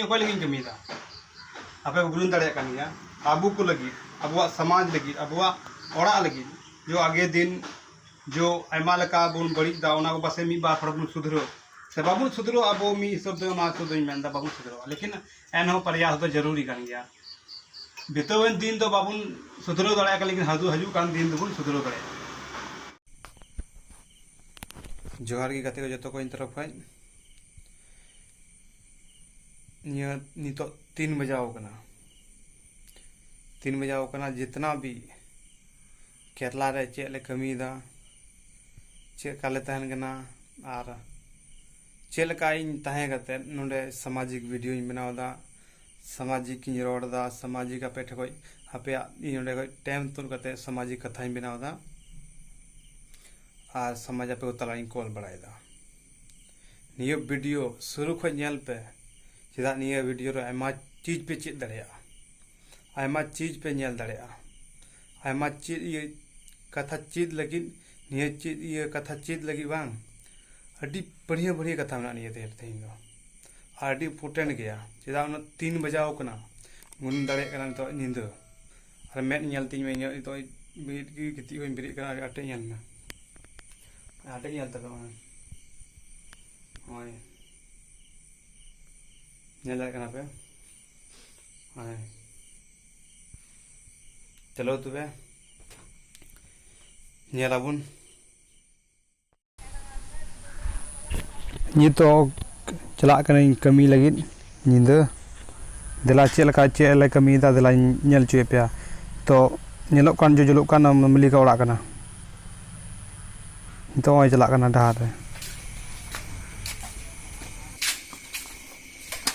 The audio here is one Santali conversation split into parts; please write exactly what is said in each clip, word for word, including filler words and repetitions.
ᱚᱠᱚᱭ ᱞᱟᱹᱜᱤᱫ ᱤᱧ ᱠᱟᱹᱢᱤᱭᱮᱫᱟ? ᱟᱯᱮ ᱯᱮ ᱵᱩᱡᱷᱟᱹᱣ ᱫᱟᱲᱮᱭᱟᱜ ᱠᱟᱱ ᱜᱮᱭᱟ, ᱟᱵᱚ ᱠᱚ ᱞᱟᱹᱜᱤᱫ, ᱟᱵᱚᱣᱟᱜ ᱥᱚᱢᱟᱡᱽ ᱞᱟᱹᱜᱤᱫ, ᱟᱵᱚᱣᱟᱜ ᱚᱲᱟᱜ ᱞᱟᱹᱜᱤᱫ᱾ ᱡᱚ ᱟᱜᱮ ᱫᱤᱱ ᱡᱚ ᱟᱭᱢᱟ ᱞᱮᱠᱟ ᱵᱚᱱ ᱵᱟᱹᱲᱤᱡ ᱮᱫᱟ, ᱚᱱᱟ ᱠᱚ ᱯᱟᱥᱮ ᱢᱤᱫ ᱵᱟᱨ ᱦᱚᱲ ᱵᱚᱱ ᱥᱩᱫᱷᱨᱟᱹᱣ ᱥᱮ ᱵᱟᱵᱚᱱ ᱥᱩᱫᱷᱨᱟᱹᱣ, ᱟᱵᱚ ᱢᱤᱫ ᱦᱤᱥᱟᱹᱵ ᱫᱚ ᱚᱱᱟ ᱦᱤᱥᱟᱹᱵ ᱫᱚᱧ ᱢᱮᱱᱫᱟ ᱵᱟᱵᱚᱱ ᱥᱩᱫᱷᱨᱟᱹᱣᱟ, ᱞᱮᱠᱤᱱ ᱮᱱᱦᱚᱸ ᱯᱨᱚᱭᱟᱥ ᱫᱚ ᱡᱟᱹᱨᱩᱨᱤ ᱠᱟᱱ ᱜᱮᱭᱟ᱾ ᱵᱤᱛᱟᱹᱣᱮᱱ ᱫᱤᱱ ᱫᱚ ᱵᱟᱵᱚᱱ ᱥᱩᱫᱷᱨᱟᱹᱣ ᱫᱟᱲᱮᱭᱟᱜ ᱠᱟᱱᱟ, ᱞᱮᱠᱤᱱ ᱦᱤᱡᱩᱜ, ᱦᱤᱡᱩᱜ ᱠᱟᱱ ᱫᱤᱱ ᱫᱚᱵᱚᱱ ᱥᱩᱫᱷᱨᱟᱹᱣ ᱫᱟᱲᱮᱭᱟᱜᱼᱟ᱾ ᱡᱚᱦᱟᱨ ᱜᱮ ᱜᱟᱛᱮ ᱠᱚ ᱡᱚᱛᱚ ᱠᱚ ᱤᱧ ᱛᱚᱨᱚᱯ ᱠᱷᱚᱱ᱾ ᱱᱤᱭᱟᱹ ᱱᱤᱛᱚᱜ ᱛᱤᱱ ᱵᱟᱡᱟᱣ ᱠᱟᱱᱟ, ᱛᱤᱱ ᱵᱟᱡᱟᱣ ᱠᱟᱱᱟ᱾ ᱡᱤᱛᱱᱟ ᱵᱷᱤ ᱠᱮᱨᱞᱟ ᱨᱮ ᱪᱮᱫ ᱞᱮ ᱠᱟᱹᱢᱤᱭᱮᱫᱟ, ᱪᱮᱫ ᱞᱮᱠᱟ ᱞᱮ ᱛᱟᱦᱮᱱ ᱠᱟᱱᱟ, ᱟᱨ ᱪᱮᱫ ᱞᱮᱠᱟ ᱤᱧ ᱛᱟᱦᱮᱸ ᱠᱟᱛᱮᱫ ᱱᱚᱰᱮ ᱥᱟᱢᱟᱡᱤᱠ ᱵᱷᱤᱰᱤᱭᱳᱧ ᱵᱮᱱᱟᱣ ᱮᱫᱟ, ᱥᱟᱢᱟᱡᱤᱠ ᱤᱧ ᱨᱚᱲ ᱮᱫᱟ, ᱥᱟᱢᱟᱡᱤᱠ ᱟᱯᱮ ᱴᱷᱮᱱ ᱠᱷᱚᱱ, ᱟᱯᱮᱭᱟᱜ ᱤᱧ ᱱᱚᱰᱮ ᱠᱷᱚᱱ ᱴᱟᱭᱤᱢ ᱛᱩᱫ ᱠᱟᱛᱮᱫ ᱥᱟᱢᱟᱡᱤᱠ ᱠᱟᱛᱷᱟᱧ ᱵᱮᱱᱟᱣ ᱮᱫᱟ ᱟᱨ ᱥᱟᱢᱟᱡᱽ ᱟᱯᱮ ᱠᱚ ᱛᱟᱞᱟᱨᱤᱧ ᱠᱚᱞ ᱵᱟᱲᱟᱭᱮᱫᱟ᱾ ᱱᱤᱭᱟᱹ ᱵᱷᱤᱰᱤᱭᱳ ᱥᱩᱨᱩ ᱠᱷᱚᱱ ᱧᱮᱞ ᱯᱮ, ᱪᱮᱫᱟᱜ ᱱᱤᱭᱟᱹ ᱵᱷᱤᱰᱤᱭᱳ ᱨᱮ ᱟᱭᱢᱟ ᱪᱤᱡᱽ ᱯᱮ ᱪᱮᱫ ᱫᱟᱲᱮᱭᱟᱜᱼᱟ, ᱟᱭᱢᱟ ᱪᱤᱡᱽ ᱯᱮ ᱧᱮᱞ ᱫᱟᱲᱮᱭᱟᱜᱼᱟ, ᱟᱭᱢᱟ ᱪᱮᱫ ᱤᱭᱟᱹ ᱠᱟᱛᱷᱟ ᱪᱮᱫ ᱞᱟᱹᱜᱤᱫ, ᱱᱤᱭᱟᱹ ᱪᱮᱫ ᱤᱭᱟᱹ ᱠᱟᱛᱷᱟ ᱪᱮᱫ ᱞᱟᱹᱜᱤᱫ ᱵᱟᱝ, ᱟᱹᱰᱤ ᱵᱟᱹᱲᱦᱤᱭᱟᱹ ᱵᱟᱹᱲᱦᱤᱭᱟᱹ ᱠᱟᱛᱷᱟ ᱢᱮᱱᱟᱜᱼᱟ ᱱᱤᱭᱟᱹ ᱛᱮ ᱛᱮᱦᱮᱧ ᱫᱚ, ᱟᱹᱰᱤ ᱤᱢᱯᱚᱨᱴᱮᱱᱴ ᱜᱮᱭᱟ᱾ ᱪᱮᱫᱟᱜ ᱩᱱᱟᱹᱜ ᱛᱤᱱ ᱵᱟᱡᱟᱣ ᱠᱟᱱᱟ, ᱜᱩᱱ ᱫᱟᱲᱮᱭᱟᱜ ᱠᱟᱱᱟ ᱱᱤᱛᱚᱜ ᱧᱤᱫᱟᱹ, ᱟᱨ ᱢᱮᱫ ᱧᱮᱞ ᱛᱤᱧ ᱢᱮ ᱤᱧᱟᱹᱜ ᱱᱤᱛᱚᱜ ᱵᱮᱨᱮᱫ ᱜᱮ ᱜᱤᱛᱤᱡ ᱦᱚᱸᱧ ᱵᱮᱨᱮᱫ ᱠᱟᱱᱟ, ᱟᱹᱰᱤ ᱟᱸᱴᱮ ᱧᱮᱞ ᱢᱮ, ᱟᱹᱰᱤ ᱟᱸᱴᱮ ᱧᱮᱞ ᱛᱟᱯᱮ ᱱᱚᱜᱼᱚᱭ, ᱱᱚᱜᱼᱚᱭ ᱧᱮᱞ ᱫᱟᱲᱮᱭᱟᱜ ᱠᱟᱱᱟ ᱯᱮ, ᱱᱚᱜᱼᱚᱭ ᱪᱚᱞᱚ ᱛᱚᱵᱮ ᱧᱮᱞ ᱟᱵᱚᱱ᱾ ᱱᱤᱛᱚᱜ ᱪᱟᱞᱟᱜ ᱠᱟᱹᱱᱟᱹᱧ ᱠᱟᱹᱢᱤ ᱞᱟᱹᱜᱤᱫ ᱧᱤᱫᱟᱹ᱾ ᱫᱮᱞᱟ ᱪᱮᱫ ᱞᱮᱠᱟ ᱪᱮᱫ ᱞᱮ ᱠᱟᱹᱢᱤᱭᱮᱫᱟ, ᱫᱮᱞᱟᱧ ᱧᱮᱞ ᱦᱚᱪᱚᱭᱮᱫ ᱯᱮᱭᱟ᱾ ᱛᱚ ᱧᱮᱞᱚᱜ ᱠᱟᱱ ᱡᱚ ᱡᱩᱞᱩᱜ ᱠᱟᱱ ᱢᱟᱹᱞᱤᱠᱟᱜ ᱚᱲᱟᱜ ᱠᱟᱱᱟ᱾ ᱱᱤᱛᱚᱜ ᱱᱚᱜᱼᱚᱭ ᱪᱟᱞᱟᱜ ᱠᱟᱱᱟ ᱰᱟᱦᱟᱨ ᱨᱮ᱾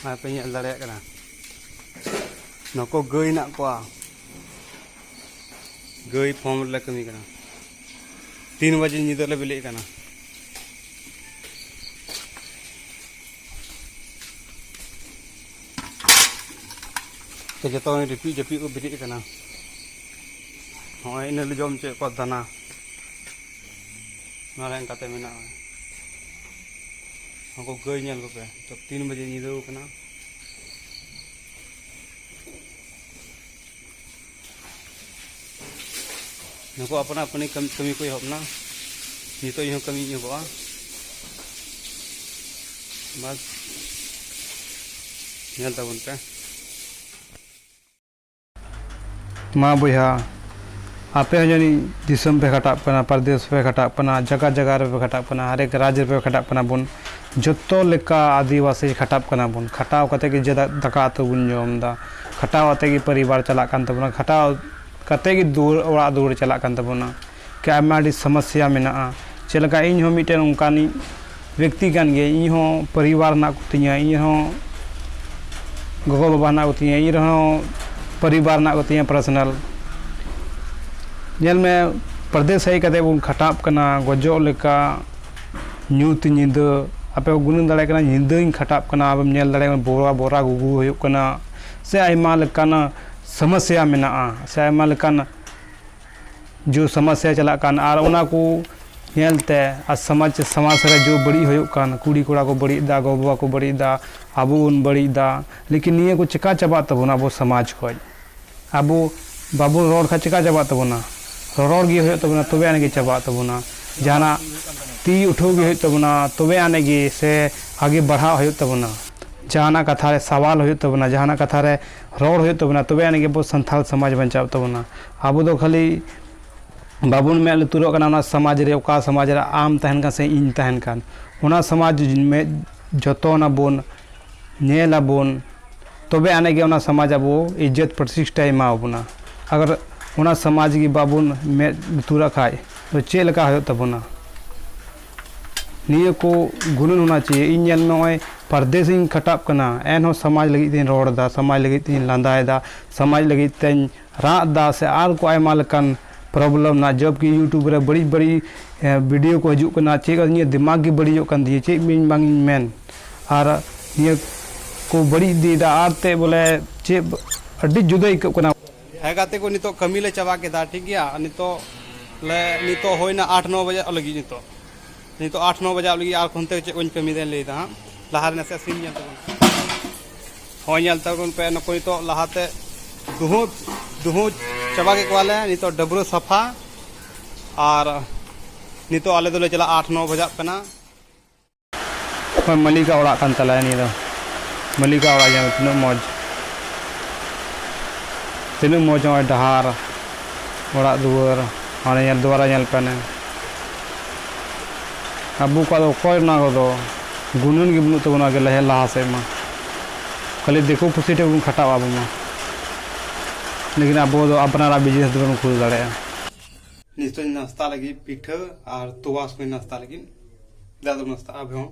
ᱟᱨ ᱯᱮ ᱧᱮᱞ ᱫᱟᱲᱮᱭᱟᱜ ᱠᱟᱱᱟ, ᱱᱩᱠᱩ ᱜᱟᱹᱭ ᱦᱮᱱᱟᱜ ᱠᱚᱣᱟ᱾ ᱜᱟᱹᱭ ᱯᱷᱟᱨᱢ ᱨᱮᱞᱮ ᱠᱟᱹᱢᱤ ᱠᱟᱱᱟ᱾ ᱛᱤᱱ ᱵᱟᱡᱮ ᱧᱤᱫᱟᱹ ᱞᱮ ᱵᱮᱞᱮᱜ ᱠᱟᱱᱟ᱾ ᱛᱚ ᱡᱚᱛᱚ ᱨᱤᱯᱤᱫ ᱡᱟᱹᱯᱤᱫ ᱠᱚ ᱵᱮᱨᱮᱫ ᱠᱟᱱᱟ᱾ ᱱᱚᱜᱼᱚᱭ ᱤᱱᱟᱹ ᱞᱮ ᱡᱚᱢ ᱦᱚᱪᱚᱭᱮᱫ ᱠᱚᱣᱟ ᱫᱟᱱᱟ᱾ ᱱᱚᱣᱟ ᱨᱮ ᱚᱱᱠᱟᱛᱮ ᱢᱮᱱᱟᱜᱼᱟ᱾ ᱩᱱᱠᱩ ᱜᱟᱹᱭ ᱧᱮᱞ ᱠᱚᱯᱮ, ᱛᱚ ᱛᱤᱱ ᱵᱟᱡᱮ ᱧᱤᱫᱟᱹ ᱠᱟᱱᱟ᱾ ᱱᱩᱠᱩ ᱟᱯᱱᱟ ᱟᱯᱱᱤ ᱠᱟᱹᱢᱤ, ᱠᱟᱹᱢᱤ ᱠᱚ ᱮᱦᱚᱵ ᱮᱱᱟ᱾ ᱱᱤᱛᱚᱜ ᱤᱧ ᱦᱚᱸ ᱠᱟᱹᱢᱤᱧ ᱮᱦᱚᱵᱚᱜᱼᱟ᱾ ᱵᱟᱥ, ᱧᱮᱞ ᱛᱟᱵᱚᱱ ᱯᱮ᱾ ᱢᱟ ᱵᱚᱭᱦᱟ, ᱟᱯᱮ ᱦᱚᱸ ᱡᱟᱹᱱᱤᱡ ᱫᱤᱥᱚᱢ ᱯᱮ ᱠᱷᱟᱴᱟᱜ ᱠᱟᱱᱟ, ᱯᱟᱨᱫᱮᱥ ᱯᱮ ᱠᱷᱟᱴᱟᱜ ᱠᱟᱱᱟ, ᱡᱟᱭᱜᱟ ᱡᱟᱭᱜᱟ ᱨᱮᱯᱮ ᱠᱷᱟᱴᱟᱜ ᱠᱟᱱᱟ, ᱦᱟᱨᱮᱠ ᱨᱟᱡᱽ ᱨᱮᱯᱮ ᱠᱷᱟᱴᱟᱜ ᱠᱟᱱᱟ ᱵᱚᱱ᱾ ᱡᱚᱛᱚ ᱞᱮᱠᱟ ᱟᱹᱫᱤᱵᱟᱹᱥᱤ ᱠᱷᱟᱴᱟᱜ ᱠᱟᱱᱟ ᱵᱚᱱ, ᱠᱷᱟᱴᱟᱣ ᱠᱟᱛᱮ ᱜᱮ ᱡᱮ ᱫᱟ-, ᱫᱟᱠᱟ ᱩᱛᱩ ᱵᱚᱱ ᱡᱚᱢ ᱮᱫᱟ, ᱠᱷᱟᱴᱟᱣ ᱠᱟᱛᱮ ᱜᱮ ᱯᱚᱨᱤᱵᱟᱨ ᱪᱟᱞᱟᱜ ᱠᱟᱱ ᱛᱟᱵᱚᱱᱟ, ᱠᱷᱟᱴᱟᱣ ᱠᱟᱛᱮ ᱜᱮ ᱫᱩᱣᱟᱹᱨ, ᱚᱲᱟᱜ ᱫᱩᱣᱟᱹᱨ ᱪᱟᱞᱟᱜ ᱠᱟᱱ ᱛᱟᱵᱚᱱᱟ᱾ ᱠᱤ ᱟᱭᱢᱟ ᱟᱹᱰᱤ ᱥᱚᱢᱚᱥᱥᱟ ᱢᱮᱱᱟᱜᱼᱟ᱾ ᱪᱮᱫ ᱞᱮᱠᱟ ᱤᱧ ᱦᱚᱸ ᱢᱤᱫᱴᱮᱱ ᱚᱱᱠᱟᱱᱤᱡ ᱵᱮᱠᱛᱤ ᱠᱟᱱ ᱜᱤᱭᱟᱹᱧ, ᱤᱧ ᱦᱚᱸ ᱯᱚᱨᱤᱵᱟᱨ ᱦᱮᱱᱟᱜ ᱠᱚᱛᱤᱧᱟ, ᱤᱧ ᱦᱚᱸ ᱜᱚᱜᱚ ᱵᱟᱵᱟ ᱦᱮᱱᱟᱜ ᱠᱚᱛᱤᱧᱟ, ᱤᱧ ᱨᱮᱦᱚᱸ ᱯᱚᱨᱤᱵᱟᱨ ᱦᱮᱱᱟᱜ ᱠᱚᱛᱤᱧᱟ personal᱾ ᱧᱮᱞ ᱢᱮ, ᱯᱨᱚᱫᱮᱥ ᱦᱮᱡ ᱠᱟᱛᱮ ᱵᱚᱱ ᱠᱷᱟᱴᱟᱜ ᱠᱟᱱᱟ ᱜᱚᱡᱚᱜ ᱞᱮᱠᱟ, ᱧᱩᱛ ᱧᱤᱫᱟᱹ᱾ ᱟᱯᱮ ᱯᱮ ᱜᱩᱱᱟᱹᱱ ᱫᱟᱲᱮᱭᱟᱜ ᱠᱟᱱᱟ, ᱧᱤᱫᱟᱹᱧ ᱠᱷᱟᱴᱟᱜ ᱠᱟᱱᱟ, ᱟᱯᱮᱢ ᱧᱮᱞ ᱫᱟᱲᱮᱭᱟᱜ ᱠᱟᱱᱟ, ᱵᱚᱨᱟ ᱵᱚᱨᱟ ᱜᱩᱜᱩ ᱦᱩᱭᱩᱜ ᱠᱟᱱᱟ, ᱥᱮ ᱟᱭᱢᱟ ᱞᱮᱠᱟᱱ ᱥᱚᱢᱚᱥᱥᱟ ᱢᱮᱱᱟᱜᱼᱟ, ᱥᱮ ᱟᱭᱢᱟ ᱞᱮᱠᱟᱱ ᱡᱳ ᱥᱚᱢᱚᱥᱥᱟ ᱪᱟᱞᱟᱜ ᱠᱟᱱ, ᱟᱨ ᱚᱱᱟ ᱠᱚ ᱧᱮᱞᱛᱮ ᱟᱨ ᱥᱚᱢᱟᱡᱽ, ᱥᱚᱢᱟᱡᱽ ᱨᱮ ᱡᱳ ᱵᱟᱹᱲᱤᱡ ᱦᱩᱭᱩᱜ ᱠᱟᱱ, ᱠᱩᱲᱤ ᱠᱚᱲᱟ ᱠᱚ ᱵᱟᱹᱲᱤᱡ ᱮᱫᱟ, ᱜᱚ ᱵᱟᱵᱟ ᱠᱚ ᱵᱟᱹᱲᱤᱡ ᱮᱫᱟ, ᱟᱵᱚ ᱵᱚᱱ ᱵᱟᱹᱲᱤᱡ ᱮᱫᱟ᱾ ᱞᱮᱠᱤᱱ ᱱᱤᱭᱟᱹ ᱠᱚ ᱪᱮᱠᱟ ᱪᱟᱵᱟᱜ ᱛᱟᱵᱚᱱᱟ ᱟᱵᱚ ᱥᱚᱢᱟᱡᱽ ᱠᱷᱚᱡ? ᱟᱵᱚ ᱵᱟᱵᱚᱱ ᱨᱚᱲ ᱠᱷᱟᱡ ᱪᱮᱠᱟ ᱪᱟᱵᱟᱜ ᱛᱟᱵᱚᱱᱟ? ᱨᱚᱨᱚᱲ ᱜᱮ ᱦᱩᱭᱩᱜ ᱛᱟᱵᱚᱱᱟ, ᱛᱚᱵᱮ ᱟᱹᱱᱤᱡ ᱜᱮ ᱪᱟᱵᱟᱜ ᱛᱟᱵᱚᱱᱟ᱾ ᱡᱟᱦᱟᱱᱟᱜ ᱛᱤ ᱩᱴᱷᱟᱹᱣ ᱜᱮ ᱦᱩᱭᱩᱜ ᱛᱟᱵᱚᱱᱟ, ᱛᱚᱵᱮ ᱟᱹᱱᱤᱡ ᱜᱮ ᱥᱮ ᱟᱜᱮ ᱵᱟᱲᱦᱟᱣ ᱦᱩᱭᱩᱜ ᱛᱟᱵᱚᱱᱟ᱾ ᱡᱟᱦᱟᱱᱟᱜ ᱠᱟᱛᱷᱟ ᱨᱮ ᱥᱟᱣᱟᱞ ᱦᱩᱭᱩᱜ ᱛᱟᱵᱚᱱᱟ, ᱡᱟᱦᱟᱱᱟᱜ ᱠᱟᱛᱷᱟ ᱨᱮ ᱨᱚᱲ ᱦᱩᱭᱩᱜ ᱛᱟᱵᱚᱱᱟ, ᱛᱚᱵᱮ ᱟᱹᱱᱤᱡ ᱜᱮ ᱟᱵᱚ ᱥᱟᱱᱛᱟᱲ ᱥᱚᱢᱟᱡᱽ ᱵᱟᱧᱪᱟᱣ ᱛᱟᱵᱚᱱᱟ᱾ ᱟᱵᱚ ᱫᱚ ᱠᱷᱟᱹᱞᱤ ᱵᱟᱵᱚᱱ ᱢᱮᱫ ᱞᱩᱛᱩᱨᱚᱜ ᱠᱟᱱᱟ ᱚᱱᱟ ᱥᱚᱢᱟᱡᱽ ᱨᱮ, ᱚᱠᱟ ᱥᱚᱢᱟᱡᱽ ᱨᱮ ᱟᱢ ᱛᱟᱦᱮᱱ ᱠᱟᱱ ᱥᱮ ᱤᱧ ᱛᱟᱦᱮᱱ ᱠᱟᱱ, ᱚᱱᱟ ᱥᱚᱢᱟᱡᱽ ᱢᱮᱫ ᱡᱚᱛᱚᱱ ᱟᱵᱚᱱ, ᱧᱮᱞ ᱟᱵᱚᱱ, ᱛᱚᱵᱮ ᱟᱹᱱᱤᱡ ᱜᱮ ᱚᱱᱟ ᱥᱚᱢᱟᱡᱽ ᱟᱵᱚ ᱤᱡᱽᱡᱚᱛ ᱯᱨᱚᱛᱤᱥᱴᱷᱟᱭ ᱮᱢᱟ ᱵᱚᱱᱟ᱾ ᱟᱜᱟᱨ ᱚᱱᱟ ᱥᱚᱢᱟᱡᱽ ᱜᱮ ᱵᱟᱵᱚᱱ ᱢᱮᱫ ᱞᱩᱛᱩᱨᱟᱜ ᱠᱷᱟᱡ, ᱛᱚ ᱪᱮᱫ ᱞᱮᱠᱟ ᱦᱩᱭᱩᱜ ᱛᱟᱵᱚᱱᱟ? ᱱᱤᱭᱟᱹ ᱠᱚ ᱜᱩᱱᱟᱹᱱ ᱦᱳᱱᱟ ᱪᱟᱦᱤᱭᱮ᱾ ᱤᱧ ᱧᱮᱞ ᱢᱮ, ᱱᱚᱜᱼᱚᱭ ᱯᱟᱨᱫᱮᱥ ᱤᱧ ᱠᱷᱟᱴᱟᱜ ᱠᱟᱱᱟ, ᱮᱱᱦᱚᱸ ᱥᱚᱢᱟᱡᱽ ᱞᱟᱹᱜᱤᱫ ᱛᱤᱧ ᱨᱚᱲ ᱮᱫᱟ, ᱥᱚᱢᱟᱡᱽ ᱞᱟᱹᱜᱤᱫ ᱛᱤᱧ ᱞᱟᱸᱫᱟᱭᱮᱫᱟ, ᱥᱚᱢᱟᱡᱽ ᱞᱟᱹᱜᱤᱫ ᱛᱤᱧ ᱨᱟᱜ ᱮᱫᱟ, ᱥᱮ ᱟᱨ ᱠᱚ ᱟᱭᱢᱟ ᱞᱮᱠᱟᱱ problem ᱢᱮᱱᱟᱜᱼᱟ᱾ ᱡᱚᱵ ᱠᱤ YouTube ᱨᱮ ᱵᱟᱹᱲᱤᱡ ᱵᱟᱹᱲᱤᱡ, ᱮ, video ᱠᱚ ᱦᱤᱡᱩᱜ ᱠᱟᱱᱟ, ᱪᱮᱫ ᱤᱧᱟᱹᱜ ᱫᱤᱢᱟᱜᱽ ᱜᱮ ᱵᱟᱹᱲᱤᱡᱚᱜ ᱠᱟᱱ ᱛᱤᱧᱟᱹ, ᱪᱮᱫ ᱤᱧ ᱵᱟᱝ ᱤᱧ ᱢᱮᱱ᱾ ᱟᱨ ᱱᱤᱭᱟᱹ ᱠᱚ ᱵᱟᱹᱲᱤᱡ ᱤᱫᱤᱭᱮᱫᱟ, ᱟᱨ ᱛᱮ ᱵᱚᱞᱮ ᱪᱮᱫ ᱟᱹᱰᱤ ᱡᱩᱫᱟᱹ ᱟᱹᱭᱠᱟᱹᱜ ᱠᱟᱱᱟ᱾ ᱦᱮᱸ ᱜᱟᱛᱮ ᱠᱚ, ᱱᱤᱛᱚᱜ ᱠᱟᱹᱢᱤ ᱞᱮ ᱪᱟᱵᱟ ᱠᱮᱫᱟ, ᱴᱷᱤᱠ ᱜᱮᱭᱟ᱾ ᱱᱤᱛᱚᱜ ᱞᱮ, ᱱᱤᱛᱚᱜ ᱦᱩᱭᱱᱟ ᱟᱴ ᱱᱚ ᱵᱟᱡᱟᱜ ᱞᱟᱹᱜᱤᱫ᱾ ᱱᱤᱛᱚᱜ, ᱱᱤᱛᱚᱜ ᱟᱴ ᱱᱚ ᱵᱟᱡᱟᱜ ᱞᱟᱹᱜᱤᱫ, ᱟᱨ ᱠᱷᱚᱱᱛᱮ ᱪᱮᱫ ᱠᱚᱧ ᱠᱟᱹᱢᱤ ᱫᱟᱧ ᱞᱟᱹᱭᱫᱟ ᱦᱟᱸᱜ᱾ ᱞᱟᱦᱟ ᱨᱮ ᱱᱟᱥᱮ ᱥᱤᱱ ᱧᱮᱞ ᱛᱟᱵᱚᱱ ᱯᱮ᱾ ᱦᱳᱭ, ᱧᱮᱞ ᱛᱟᱵᱚᱱ ᱯᱮ, ᱱᱩᱠᱩ ᱱᱤᱛᱚᱜ ᱞᱟᱦᱟᱛᱮ ᱫᱩᱦᱩ, ᱫᱩᱦᱩ ᱪᱟᱵᱟ ᱠᱮᱫ ᱠᱚᱣᱟᱞᱮ᱾ ᱱᱤᱛᱚᱜ ᱰᱟᱹᱵᱽᱨᱟᱹ ᱥᱟᱯᱷᱟ, ᱟᱨ ᱱᱤᱛᱚᱜ ᱟᱞᱮ ᱫᱚᱞᱮ ᱪᱟᱞᱟᱜᱼᱟ, ᱟᱴ ᱱᱚ ᱵᱟᱡᱟᱜ ᱠᱟᱱᱟ᱾ ᱦᱳᱭ, ᱢᱟᱹᱞᱤᱠᱟᱜ ᱚᱲᱟᱜ ᱠᱟᱱ ᱛᱟᱞᱮᱭᱟ ᱱᱤᱭᱟᱹ ᱫᱚ᱾ ᱢᱟᱹᱞᱤᱠᱟᱜ ᱚᱲᱟᱜ ᱧᱮᱞ ᱛᱤᱱᱟᱹᱜ ᱢᱚᱡᱽ, ᱛᱤᱱᱟᱹᱜ ᱢᱚᱡᱽ ᱱᱚᱜᱼᱚᱭ ᱰᱟᱦᱟᱨ, ᱚᱲᱟᱜ ᱫᱩᱣᱟᱹᱨ, ᱦᱟᱱᱮ ᱧᱮᱞ ᱫᱩᱣᱟᱨᱟ ᱧᱮᱞ ᱯᱮ ᱱᱮ᱾ ᱟᱵᱚ ᱠᱚᱣᱟᱜ ᱫᱚ ᱚᱠᱚᱭ ᱚᱱᱟ ᱠᱚᱫᱚ ᱜᱩᱱᱟᱹᱱ ᱜᱮ ᱵᱟᱹᱱᱩᱜ ᱛᱟᱵᱚᱱᱟ ᱡᱮ ᱞᱟᱦᱟ ᱞᱟᱦᱟ ᱥᱮᱫ ᱢᱟ᱾ ᱠᱷᱟᱹᱞᱤ ᱫᱤᱠᱩ ᱯᱩᱥᱤ ᱴᱷᱮᱱ ᱵᱚᱱ ᱠᱷᱟᱴᱟᱜᱼᱟ ᱟᱵᱚ ᱢᱟ᱾ ᱞᱮᱠᱤᱱ ᱟᱵᱚ ᱫᱚ ᱟᱯᱱᱟᱨᱟᱜ business ᱫᱚᱵᱚᱱ ᱠᱷᱩᱞ ᱫᱟᱲᱮᱭᱟᱜᱼᱟ᱾ ᱱᱤᱛᱚᱜ ᱤᱧ ᱱᱟᱥᱛᱟ ᱞᱟᱹᱜᱤᱫ ᱯᱤᱴᱷᱟᱹ ᱟᱨ ᱛᱚᱣᱟ ᱥᱚᱸᱜᱮ ᱱᱟᱥᱛᱟ ᱞᱟᱹᱜᱤᱫ᱾ ᱫᱮᱞᱟ ᱫᱚ ᱱᱟᱥᱛᱟ ᱟᱯᱮ ᱦᱚᱸ᱾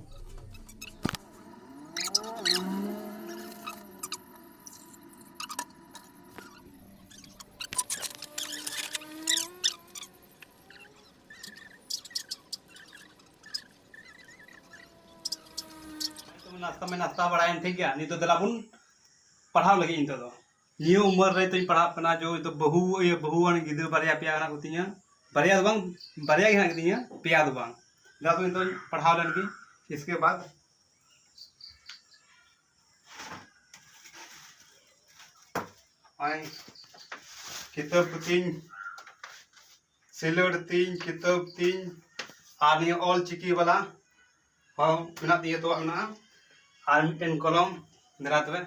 ᱱᱟᱥᱛᱟ ᱢᱟ ᱱᱟᱥᱛᱟ ᱵᱟᱲᱟᱭᱮᱱ, ᱴᱷᱤᱠ ᱜᱮᱭᱟ᱾ ᱱᱤᱛᱚᱜ ᱫᱮᱞᱟ ᱵᱚᱱ ᱯᱟᱲᱦᱟᱣ ᱞᱟᱹᱜᱤᱫ᱾ ᱱᱤᱛᱚᱜ ᱫᱚ ᱱᱤᱭᱟᱹ ᱩᱢᱮᱨ ᱨᱮ ᱛᱚᱧ ᱯᱟᱲᱦᱟᱜ ᱠᱟᱱᱟ, ᱡᱚ ᱱᱤᱛᱚᱜ ᱵᱟᱹᱦᱩ, ᱤᱭᱟᱹ, ᱵᱟᱹᱦᱩᱣᱟᱱ ᱜᱤᱫᱽᱨᱟᱹ ᱵᱟᱨᱭᱟ ᱯᱮᱭᱟ ᱦᱮᱱᱟᱜ ᱠᱚᱛᱤᱧᱟ᱾ ᱵᱟᱨᱭᱟ ᱫᱚ ᱵᱟᱝ, ᱵᱟᱨᱭᱟ ᱜᱮ ᱦᱮᱱᱟᱜ ᱠᱚᱛᱤᱧᱟ, ᱯᱮᱭᱟ ᱫᱚ ᱵᱟᱝ᱾ ᱫᱮᱞᱟ ᱛᱚ ᱱᱤᱛᱚᱜ ᱯᱟᱲᱦᱟᱣ ᱞᱮᱱ ᱜᱮ, ᱤᱥᱠᱮ ᱵᱟᱫ ᱱᱚᱜᱼᱚᱭ ᱠᱤᱛᱟᱹᱵ ᱠᱚᱛᱤᱧ, ᱥᱤᱞᱟᱹᱴ ᱛᱤᱧ, ᱠᱤᱛᱟᱹᱵ ᱛᱤᱧ, ᱟᱨ ᱱᱤᱭᱟᱹ ᱚᱞ ᱪᱤᱠᱤ ᱵᱟᱞᱟ ᱦᱚᱸ ᱢᱮᱱᱟᱜ ᱛᱤᱧᱟᱹ, ᱛᱚᱣᱟᱜ ᱢᱮᱱᱟᱜᱼᱟ, ᱟᱨ ᱢᱤᱫᱴᱮᱱ ᱠᱚᱞᱚᱢ᱾ ᱫᱮᱞᱟ ᱛᱚᱵᱮ᱾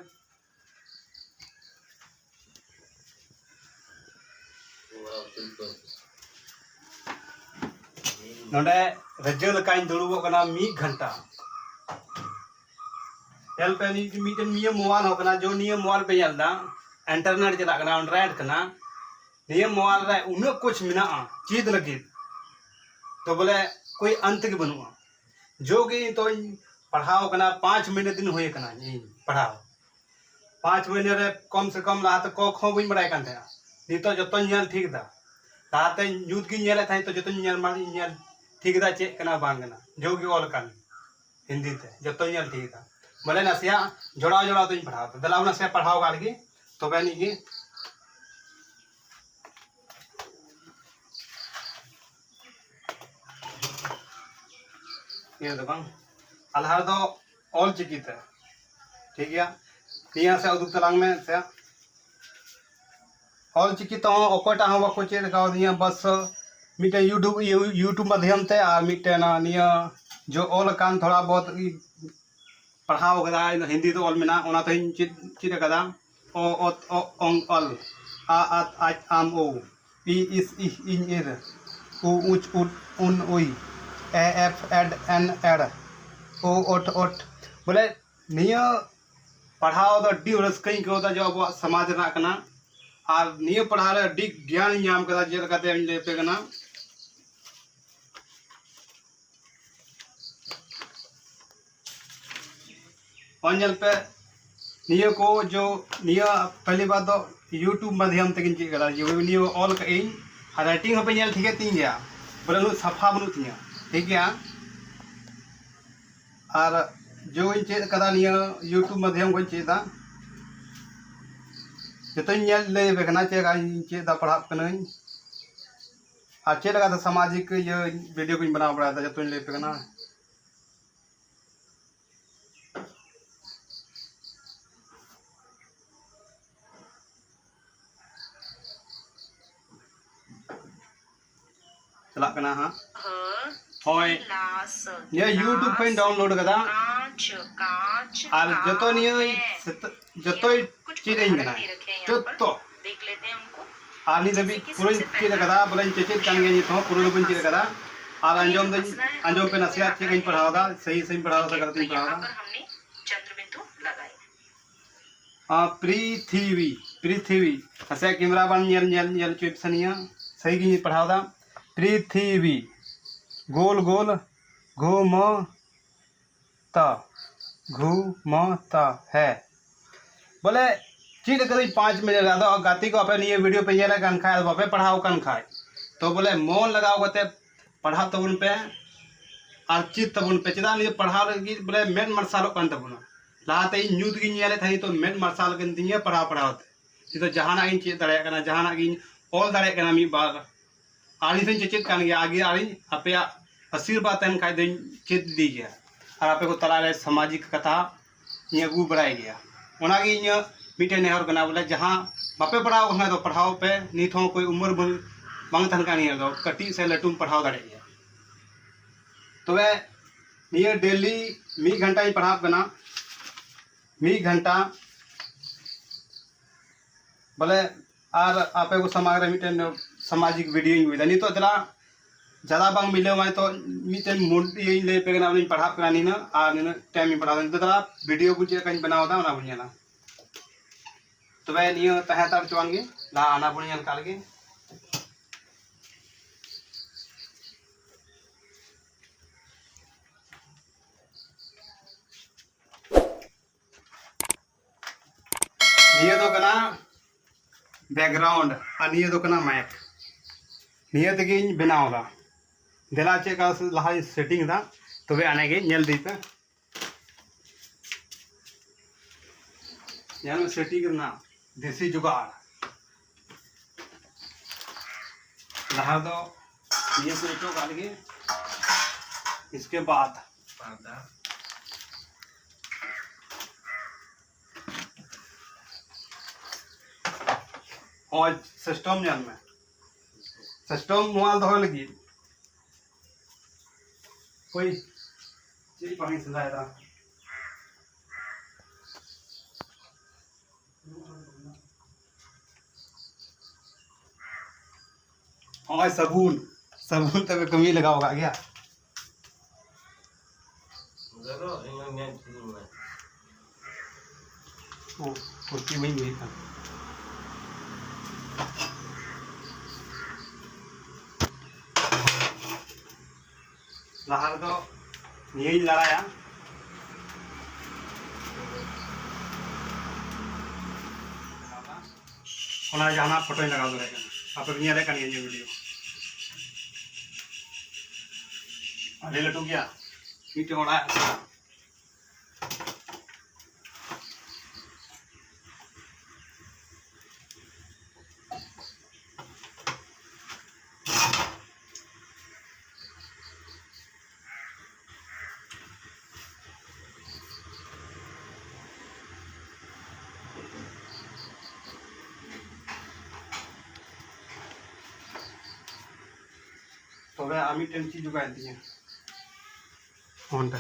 ᱱᱚᱰᱮ ᱨᱟᱹᱡᱟᱹ ᱞᱮᱠᱟᱧ ᱫᱩᱲᱩᱵᱚᱜ ᱠᱟᱱᱟ ᱢᱤᱫ ᱜᱷᱚᱱᱴᱟ᱾ ᱧᱮᱞ ᱯᱮ, ᱱᱤᱭᱟᱹ ᱢᱤᱫᱴᱮᱱ ᱱᱤᱭᱟᱹ mobile ᱦᱚᱸ ᱠᱟᱱᱟ, ᱡᱚ ᱱᱤᱭᱟᱹ mobile ᱯᱮ ᱧᱮᱞ ᱮᱫᱟ, internet ᱪᱟᱞᱟᱜ ᱠᱟᱱᱟ, Android ᱠᱟᱱᱟ᱾ ᱱᱤᱭᱟᱹ mobile ᱨᱮ ᱩᱱᱟᱹᱜ ᱠᱩᱪ ᱢᱮᱱᱟᱜᱼᱟ ᱪᱮᱫ ᱞᱟᱹᱜᱤᱫ, ᱛᱚ ᱵᱚᱞᱮ ᱠᱳᱭ ᱟᱱᱛ ᱜᱮ ᱵᱟᱹᱱᱩᱜᱼᱟ᱾ ᱡᱚ ᱜᱮ ᱱᱤᱛᱚᱜ ᱤᱧ ᱯᱟᱲᱦᱟᱣ ᱠᱟᱱᱟ, ᱯᱟᱸᱪ ᱢᱟᱹᱦᱱᱟᱹ ᱫᱤᱱ ᱦᱩᱭ ᱟᱠᱟᱱᱟ ᱤᱧ ᱯᱟᱲᱦᱟᱣ᱾ ᱯᱟᱸᱪ ᱢᱟᱹᱦᱱᱟᱹ ᱨᱮ ᱠᱚᱢ ᱥᱮ ᱠᱚᱢ ᱞᱟᱦᱟᱛᱮ ᱠᱚ ᱠᱷᱚ ᱵᱟᱹᱧ ᱵᱟᱲᱟᱭ ᱠᱟᱱ ᱛᱟᱦᱮᱸᱱᱟ, ᱱᱤᱛᱚᱜ ᱡᱚᱛᱚᱧ ᱧᱮᱞ ᱴᱷᱤᱠ ᱮᱫᱟ᱾ ᱞᱟᱦᱟᱛᱮ ᱧᱩᱛ ᱜᱤᱧ ᱧᱮᱞᱮᱫ ᱛᱟᱦᱮᱸᱫ, ᱱᱤᱛᱚᱜ ᱡᱚᱛᱚᱧ ᱧᱮᱞ ᱢᱟ ᱧᱮᱞ ᱴᱷᱤᱠ ᱮᱫᱟ ᱪᱮᱫ ᱠᱟᱱᱟ ᱵᱟᱝ ᱠᱟᱱᱟ, ᱡᱚ ᱜᱮ ᱚᱞ ᱟᱠᱟᱱ ᱦᱤᱱᱫᱤ ᱛᱮ, ᱡᱚᱛᱚᱧ ᱧᱮᱞ ᱴᱷᱤᱠ ᱮᱫᱟ᱾ ᱵᱚᱞᱮ ᱱᱟᱥᱮᱭᱟᱜ ᱡᱚᱲᱟᱣ ᱡᱚᱲᱟᱣ ᱛᱮᱧ ᱯᱟᱲᱦᱟᱣ ᱮᱫᱟ᱾ ᱫᱮᱞᱟ ᱱᱟᱥᱮᱭᱟᱜ ᱯᱟᱲᱦᱟᱣ ᱠᱟᱜ ᱞᱮᱜᱮ, ᱛᱚᱵᱮ ᱟᱹᱱᱤᱡ ᱜᱮ ᱤᱭᱟᱹ ᱫᱚ ᱵᱟᱝ, ᱟᱨ ᱞᱟᱦᱟ ᱨᱮᱫᱚ ᱚᱞ ᱪᱤᱠᱤ ᱛᱮ, ᱴᱷᱤᱠ ᱜᱮᱭᱟ᱾ ᱱᱤᱭᱟᱹ ᱥᱮ ᱩᱫᱩᱜ ᱛᱟᱞᱟᱝ ᱢᱮ ᱥᱮ᱾ ᱚᱞ ᱪᱤᱠᱤ ᱛᱮᱦᱚᱸ ᱚᱠᱚᱭᱴᱟᱜ ᱦᱚᱸ ᱵᱟᱠᱚ ᱪᱮᱫ ᱠᱟᱣᱫᱤᱧᱟ, ᱵᱟᱥ ᱢᱤᱫᱴᱮᱱ YouTube, YouTube ᱢᱟᱫᱽᱫᱷᱚᱢ ᱛᱮ, ᱟᱨ ᱢᱤᱫᱴᱮᱱ ᱱᱤᱭᱟᱹ ᱡᱚ ᱚᱞ ᱟᱠᱟᱱ ᱛᱷᱚᱲᱟ ᱵᱚᱦᱩᱛ ᱯᱟᱲᱦᱟᱣ ᱠᱟᱫᱟ, ᱤᱧ ᱫᱚ ᱦᱤᱱᱫᱤ ᱫᱚ ᱚᱞ ᱢᱮᱱᱟᱜᱼᱟ, ᱚᱱᱟ ᱛᱮᱦᱚᱧ ᱪᱮᱫ, ᱪᱮᱫ ᱟᱠᱟᱫᱟ᱾ ᱚ, ᱚᱛ, ᱚ, ᱚᱝ, ᱚᱞ, ᱟ, ᱟᱛ, ᱟᱪ, ᱟᱢ, ᱳ, ᱤ, ᱤᱥ, ᱤᱦ, ᱤᱧ, ᱤᱨ, ᱩ, ᱩᱪ, ᱩᱫ, ᱩᱱ, ᱩᱭ, ᱮ, ᱮᱯᱷ, ᱮᱰ, ᱮᱱ, ᱮᱲ, ᱳ, ᱳᱴ, ᱳᱴ᱾ ᱵᱚᱞᱮ, ᱱᱤᱭᱟᱹ ᱯᱟᱲᱦᱟᱣ ᱫᱚ ᱟᱹᱰᱤ ᱨᱟᱹᱥᱠᱟᱹᱧ ᱟᱹᱭᱠᱟᱹᱣ ᱮᱫᱟ, ᱡᱮ ᱟᱵᱚᱣᱟᱜ ᱥᱚᱢᱟᱡᱽ ᱨᱮᱱᱟᱜ ᱠᱟᱱᱟ᱾ ᱟᱨ ᱱᱤᱭᱟᱹ ᱯᱟᱲᱦᱟᱣ ᱨᱮ ᱟᱹᱰᱤ ᱜᱮᱭᱟᱱᱤᱧ ᱧᱟᱢ ᱠᱮᱫᱟ, ᱪᱮᱫ ᱞᱮᱠᱟᱛᱮ ᱤᱧ ᱞᱟᱹᱭ ᱟᱯᱮ ᱠᱟᱱᱟ᱾ ᱦᱚᱸ, ᱧᱮᱞ ᱯᱮ, ᱱᱤᱭᱟᱹ ᱠᱚ ᱡᱚ, ᱱᱤᱭᱟᱹ ᱯᱮᱦᱞᱤ ᱵᱟᱨ ᱫᱚ YouTube ᱢᱟᱫᱽᱫᱷᱚᱢ ᱛᱮᱜᱤᱧ ᱪᱮᱫ ᱠᱟᱫᱟ᱾ ᱡᱮ ᱱᱤᱭᱟᱹ ᱚᱞ ᱠᱟᱜ ᱟᱹᱧ, ᱟᱨ writing ᱦᱚᱸᱯᱮ ᱧᱮᱞ ᱴᱷᱤᱠᱮᱫ ᱛᱤᱧ ᱜᱮᱭᱟ, ᱵᱚᱞᱮ ᱩᱱᱟᱹᱜ ᱥᱟᱯᱷᱟ ᱵᱟᱹᱱᱩᱜ ᱛᱤᱧᱟ, ᱴᱷᱤᱠ ᱜᱮᱭᱟ᱾ ᱟᱨ ᱡᱚᱧ ᱪᱮᱫ ᱠᱟᱫᱟ, ᱱᱤᱭᱟᱹ YouTube ᱢᱟᱫᱽᱫᱷᱚᱢ ᱠᱷᱚᱱ ᱪᱮᱫ ᱫᱟ, ᱡᱚᱛᱚᱧ ᱧᱮᱞ ᱞᱟᱹᱭ ᱟᱯᱮ ᱠᱟᱱᱟ ᱪᱮᱫ ᱞᱮᱠᱟᱧ ᱪᱮᱫ ᱫᱟ, ᱯᱟᱲᱦᱟᱜ ᱠᱟᱹᱱᱟᱹᱧ᱾ ᱟᱨ ᱪᱮᱫ ᱞᱮᱠᱟᱛᱮ ᱥᱟᱢᱟᱡᱤᱠ ᱤᱭᱟᱹ video ᱠᱚᱧ ᱵᱮᱱᱟᱣ ᱵᱟᱲᱟᱭᱮᱫᱟ, ᱡᱚᱛᱚᱧ ᱞᱟᱹᱭ ᱟᱯᱮ ᱠᱟᱱᱟ᱾ ᱪᱟᱞᱟᱜ ᱠᱟᱱᱟ ᱦᱟᱸᱜ᱾ ᱦᱳᱭ᱾ ᱱᱤᱭᱟᱹ YouTube ᱠᱷᱚᱱ download ᱠᱟᱫᱟ᱾ ᱟᱨ ᱡᱚᱛᱚ ᱱᱤᱭᱟᱹ ᱥᱮᱛ-, ᱡᱚᱛᱚᱭ ᱪᱮᱫ ᱟᱹᱧ ᱠᱟᱱᱟ᱾ ᱡᱚᱛᱚ᱾ ᱟᱨ ᱱᱤᱛ ᱫᱷᱟᱹᱵᱤᱡ ᱯᱩᱨᱟᱹᱧ ᱪᱮᱫ ᱠᱟᱫᱟ, ᱵᱚᱞᱮᱧ ᱪᱮᱪᱮᱫ ᱠᱟᱱ ᱜᱮᱭᱟ ᱱᱤᱛ ᱦᱚᱸ, ᱯᱩᱨᱟᱹ ᱫᱚ ᱵᱟᱹᱧ ᱪᱮᱫ ᱠᱟᱫᱟ᱾ ᱟᱨ ᱟᱸᱡᱚᱢ ᱫᱟᱹᱧ, ᱟᱸᱡᱚᱢ ᱯᱮ ᱱᱟᱥᱮᱭᱟᱜ ᱪᱮᱫ ᱠᱟᱧ ᱯᱟᱲᱦᱟᱣ ᱫᱟ, ᱥᱟᱹᱦᱤ ᱥᱟᱹᱦᱤᱧ ᱯᱟᱲᱦᱟᱣ ᱫᱟ ᱥᱮ ᱜᱟᱞᱟᱛᱤᱧ ᱯᱟᱲᱦᱟᱣ ᱫᱟ᱾ ᱟᱸ, ᱯᱨᱤᱛᱷᱤᱵᱤ, ᱯᱨᱤᱛᱷᱤᱵᱤ᱾ ᱱᱟᱥᱮᱭᱟᱜ camera ᱵᱟᱝ ᱧᱮᱞ, ᱧᱮᱞ, ᱧᱮᱞ ᱦᱚᱪᱚᱭ ᱯᱮᱥᱮ ᱱᱤᱭᱟᱹ᱾ ᱥᱟᱹᱦᱤ ᱜᱤᱧ ᱯᱟᱲᱦᱟᱣ ᱫᱟ᱾ ᱯᱨᱤᱛᱷᱤᱵᱤ, ᱜᱳᱞ ᱜᱳᱞ, ᱜᱷᱩᱢᱚ, ᱛᱟ, ᱜᱷᱩᱢᱚ, ᱛᱟ, ᱦᱮ᱾ ᱵᱚᱞᱮ, ᱪᱮᱫ ᱠᱟᱹᱫᱟᱹᱧ ᱯᱟᱸᱪ ᱢᱤᱱᱤᱴ ᱨᱮ᱾ ᱟᱫᱚ ᱜᱟᱛᱮ ᱠᱚ, ᱟᱯᱮ ᱱᱤᱭᱟᱹ video ᱯᱮ ᱧᱮᱞᱮᱫ ᱠᱟᱱ ᱠᱷᱟᱡ, ᱟᱫᱚ ᱵᱟᱯᱮ ᱯᱟᱲᱦᱟᱣ ᱠᱟᱱ ᱠᱷᱟᱡ, ᱛᱚ ᱵᱚᱞᱮ ᱢᱚᱱ ᱞᱟᱜᱟᱣ ᱠᱟᱛᱮ ᱯᱟᱲᱦᱟᱜ ᱛᱟᱵᱚᱱ ᱯᱮ ᱟᱨ ᱪᱮᱫ ᱛᱟᱵᱚᱱ ᱯᱮ᱾ ᱪᱮᱫᱟᱜ ᱱᱤᱭᱟᱹ ᱯᱟᱲᱦᱟᱣ ᱞᱟᱹᱜᱤᱫ ᱵᱚᱞᱮ ᱢᱮᱫ ᱢᱟᱨᱥᱟᱞᱚᱜ ᱠᱟᱱ ᱛᱟᱵᱚᱱᱟ᱾ ᱞᱟᱦᱟᱛᱮ ᱤᱧ ᱧᱩᱛ ᱜᱤᱧ ᱧᱮᱞᱮᱫ ᱛᱟᱦᱮᱸᱫ, ᱱᱤᱛᱚᱜ ᱢᱮᱫ ᱢᱟᱨᱥᱟᱞ ᱠᱟᱱ ᱛᱤᱧᱟᱹ ᱯᱟᱲᱦᱟᱣ ᱯᱟᱲᱦᱟᱣ ᱛᱮ᱾ ᱱᱤᱛᱚᱜ ᱡᱟᱦᱟᱱᱟᱜ ᱜᱤᱧ ᱪᱮᱫ ᱫᱟᱲᱮᱭᱟᱜ ᱠᱟᱱᱟ, ᱡᱟᱦᱟᱱᱟᱜ ᱜᱤᱧ ᱚᱞ ᱫᱟᱲᱮᱭᱟᱜ ᱠᱟᱱᱟ ᱢᱤᱫ ᱵᱟᱨ᱾ ᱟᱨ ᱱᱤᱛᱚᱧ ᱪᱮᱪᱮᱫ ᱠᱟᱱ ᱜᱮᱭᱟ, ᱟᱜᱮ ᱟᱨᱤᱧ ᱟᱯᱮᱭᱟᱜ ᱟᱥᱤᱨᱵᱟᱫᱽ ᱛᱟᱦᱮᱱ ᱠᱷᱟᱡ ᱫᱚᱧ ᱪᱮᱫ ᱤᱫᱤ ᱜᱮᱭᱟ᱾ ᱟᱨ ᱟᱯᱮ ᱠᱚ ᱛᱟᱞᱟᱨᱮ ᱥᱟᱢᱟᱡᱤᱠ ᱠᱟᱛᱷᱟ ᱤᱧ ᱟᱹᱜᱩ ᱵᱟᱲᱟᱭ ᱜᱮᱭᱟ᱾ ᱚᱱᱟᱜᱮ ᱤᱧᱟᱹᱜ ᱢᱤᱫᱴᱮᱱ ᱱᱮᱦᱚᱨ ᱠᱟᱱᱟ, ᱵᱚᱞᱮ ᱡᱟᱦᱟᱸ ᱵᱟᱯᱮ ᱯᱟᱲᱦᱟᱣ ᱠᱟᱱᱟ ᱫᱚ ᱯᱟᱲᱦᱟᱣ ᱯᱮ, ᱱᱤᱛ ᱦᱚᱸ ᱚᱠᱚᱭ ᱩᱢᱮᱨ ᱵᱟᱹᱱᱩᱜ, ᱵᱟᱝ ᱛᱟᱦᱮᱱ ᱠᱟᱱᱟ ᱱᱤᱭᱟᱹ ᱫᱚ, ᱠᱟᱹᱴᱤᱡ ᱥᱮ ᱞᱟᱹᱴᱩᱢ ᱯᱟᱲᱦᱟᱣ ᱫᱟᱲᱮᱭᱟᱜ ᱜᱮᱭᱟ᱾ ᱛᱚᱵᱮ ᱱᱤᱭᱟᱹ ᱰᱮᱞᱤ ᱢᱤᱫ ᱜᱷᱚᱱᱴᱟᱧ ᱯᱟᱲᱦᱟᱜ ᱠᱟᱱᱟ, ᱢᱤᱫ ᱜᱷᱚᱱᱴᱟ᱾ ᱵᱚᱞᱮ ᱟᱨ ᱟᱯᱮ ᱠᱚ ᱥᱟᱢᱟᱝ ᱨᱮ ᱢᱤᱫᱴᱮᱱ ᱥᱟᱢᱟᱡᱤᱠ ᱵᱷᱤᱰᱤᱭᱳᱧ ᱟᱹᱜᱩᱭᱮᱫᱟ ᱱᱤᱛᱚᱜ᱾ ᱫᱮᱞᱟ ᱡᱟᱫᱟ ᱵᱟᱝ ᱢᱤᱞᱟᱹᱣ ᱢᱟᱭ ᱛᱚ, ᱢᱤᱫᱴᱮᱱ ᱢᱩᱰ ᱤᱭᱟᱹᱧ ᱞᱟᱹᱭ ᱟᱯᱮ ᱠᱟᱱᱟ, ᱚᱱᱟᱧ ᱯᱟᱲᱦᱟᱜ ᱠᱟᱱᱟ ᱱᱤᱱᱟᱹᱜ ᱟᱨ ᱱᱤᱱᱟᱹᱜ ᱴᱟᱭᱤᱢ ᱤᱧ ᱯᱟᱲᱦᱟᱣ ᱫᱟ᱾ ᱱᱤᱛᱚᱜ ᱫᱮᱞᱟ ᱵᱷᱤᱰᱤᱭᱳ ᱠᱚ ᱪᱮᱫ ᱞᱮᱠᱟᱧ ᱵᱮᱱᱟᱣ ᱮᱫᱟ ᱚᱱᱟ ᱵᱚᱱ ᱧᱮᱞᱟ᱾ ᱛᱚᱵᱮ ᱱᱤᱭᱟᱹ ᱛᱟᱦᱮᱸ ᱦᱟᱛᱟᱲ ᱦᱚᱪᱚᱣᱟᱱ ᱜᱮ, ᱞᱟᱦᱟ ᱚᱱᱟ ᱵᱚᱱ ᱧᱮᱞ ᱠᱟᱜ ᱞᱮᱜᱮ᱾ ᱱᱤᱭᱟᱹ ᱫᱚ ᱠᱟᱱᱟ ᱵᱮᱠᱜᱨᱟᱣᱩᱱᱰ ᱟᱨ ᱱᱤᱭᱟᱹ ᱫᱚ ᱠᱟᱱᱟ ᱢᱟᱭᱤᱠ᱾ ᱱᱤᱭᱟᱹ ᱛᱮᱜᱮᱧ ᱵᱮᱱᱟᱣ ᱮᱫᱟ᱾ ᱫᱮᱞᱟ ᱪᱮᱫ ᱞᱮᱠᱟ ᱞᱟᱦᱟᱧ ᱥᱮᱴᱤᱝ ᱮᱫᱟ, ᱛᱚᱵᱮ ᱟᱱᱮ ᱜᱮ ᱧᱮᱞ ᱤᱫᱤ ᱯᱮ᱾ ᱧᱮᱞ ᱢᱮ ᱥᱮᱴᱤᱝ ᱨᱮᱱᱟᱜ ᱫᱮᱥᱤ ᱡᱩᱜᱟᱲ᱾ ᱞᱟᱦᱟ ᱫᱚ ᱱᱤᱭᱟᱹ ᱠᱚ ᱚᱪᱚᱜ ᱠᱟᱜ ᱞᱮᱜᱮ, ᱤᱥᱠᱮ ᱵᱟᱫ ᱯᱟᱨᱫᱟ᱾ ᱦᱳᱭ, ᱥᱤᱥᱴᱮᱢ ᱧᱮᱞ ᱢᱮ, ᱥᱤᱥᱴᱮᱢ ᱱᱚᱣᱟ ᱫᱚᱦᱚᱭ ᱞᱟᱹᱜᱤᱫ᱾ ᱦᱳᱭ, ᱪᱮᱫ ᱵᱟᱝ ᱤᱧ ᱥᱮᱸᱫᱽᱨᱟᱭᱮᱫᱟ? ᱦᱚᱸᱜᱼᱚᱭ ᱥᱟᱵᱩᱱ, ᱥᱟᱵᱩᱱ ᱛᱮ ᱠᱟᱹᱢᱤ ᱞᱟᱜᱟᱣ ᱟᱠᱟᱫ ᱜᱮᱭᱟ᱾ ᱜᱚᱜᱚ, ᱤᱧ ᱦᱚᱸ ᱧᱮᱞ ᱦᱚᱪᱚᱧ ᱢᱮ᱾ ᱚ, ᱯᱷᱩᱨᱛᱤ ᱢᱟᱧ ᱵᱩᱡᱷᱟᱹᱣᱮᱫ ᱠᱟᱱ᱾ ᱞᱟᱦᱟ ᱨᱮᱫᱚ ᱱᱤᱭᱟᱹᱧ ᱞᱟᱲᱟᱭᱟ, ᱚᱱᱟ ᱡᱟᱦᱟᱱᱟᱜ ᱯᱷᱳᱴᱳᱧ ᱞᱟᱜᱟᱣ ᱫᱟᱲᱮᱭᱟᱜ ᱠᱟᱱᱟ᱾ ᱟᱯᱮ ᱯᱮ ᱧᱮᱞᱮᱫ ᱠᱟᱱ ᱜᱮᱭᱟ ᱤᱧᱟᱹᱜ ᱵᱷᱤᱰᱤᱭᱳ᱾ ᱟᱹᱰᱤ ᱞᱟᱹᱴᱩ ᱜᱮᱭᱟ ᱢᱤᱫᱴᱮᱱ ᱚᱲᱟᱜ᱾ ᱟᱨ ᱢᱤᱫᱴᱮᱱ ᱪᱮᱫ ᱡᱚᱜᱟᱭᱮᱱ ᱛᱤᱧᱟᱹ? ᱚᱸᱰᱮ᱾